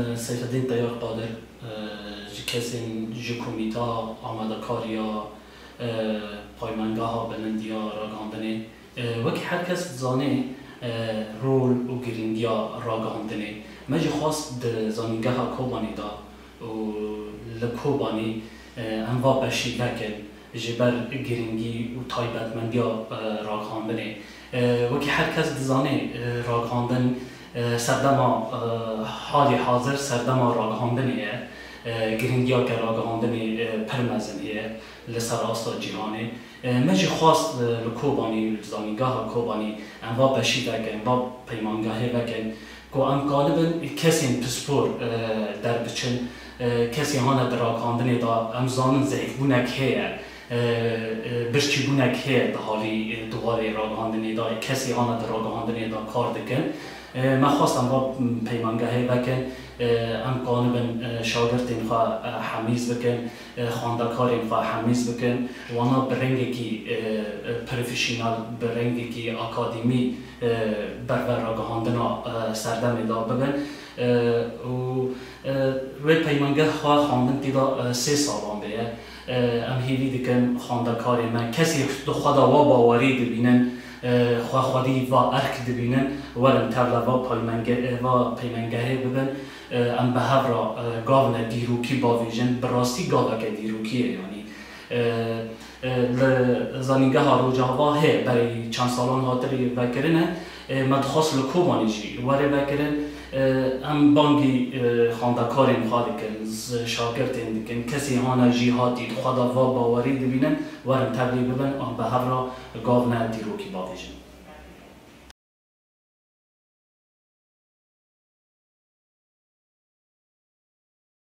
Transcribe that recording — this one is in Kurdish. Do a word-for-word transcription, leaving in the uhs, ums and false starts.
Seyfeddîn Teyar Qadir, e, ji kesên ji komîta amadekariya, e, paymengeha bilind ya ragihandinê, e, wekî her kes dizane, e, rol û girîngiya ragihandinê. Me jî xwest di Zanîngeha Kobanî de û li Kobanî, e, em va beşî vekin ji ber girîngî û taybetmendiya, e, ragihandinê. E, wekî her kes dizane, e, ragihandin, e, serdema, e, halê hazir serdema ragihandinê ye. E, girîngiyeke ragihandinê, e, pir mezin heye li ser asta cîhanê. E, me jî xwest, e, li Kobanî, li Zanîngeha Kobanî em va beşî vekin, va peymangehê vekin, ku em kanibin kesên pispor, e, derbiçin, e, kesê hane di ragihandinê de, em zanin zehîfbûnek heye, e, e, birçîbûnek heye di halî, e, di warê ragihandinê de, kesê hane di ragihandinê de kar dikin. E, me xwest em va peymangehê vekin, e, em kanibin, e, şagirtên xwe, e, hemîz bikin, e, xwendekarên xwe hemîz bikin, wana bi rengekî, e, e, profesyonel, bi rengekî akademî, e, berve ragihandina, e, serdemê de bibin. E, û, e, wê peymangeh xwe xwendin tê de, e, sê salan bêye. E, em hêvî dikin xwendekarê me, kesê di xwe de wa bawerî dibînin, e, xwe xwedî va erk dibînin, werin tevle va paymenge-, e, va peymengehê bibin. E, em bi hev re, e, gavne dîrokî bavêjin, bi rastî gaveke dîrokî ye, yanî, e, e, li Zanîngeha Rojava hê berî çend salan hatî vekirine, e, me dixwest li Kobanê jî were vekirin. E, em bangî, e, xwendekarên xwe dikin, z-, şagirtên dikin, kesê hane jî hatî di xwe de va bawerî dibînin, werin tevlî bibin, an bi hev re gavne dîrokî bavêjin.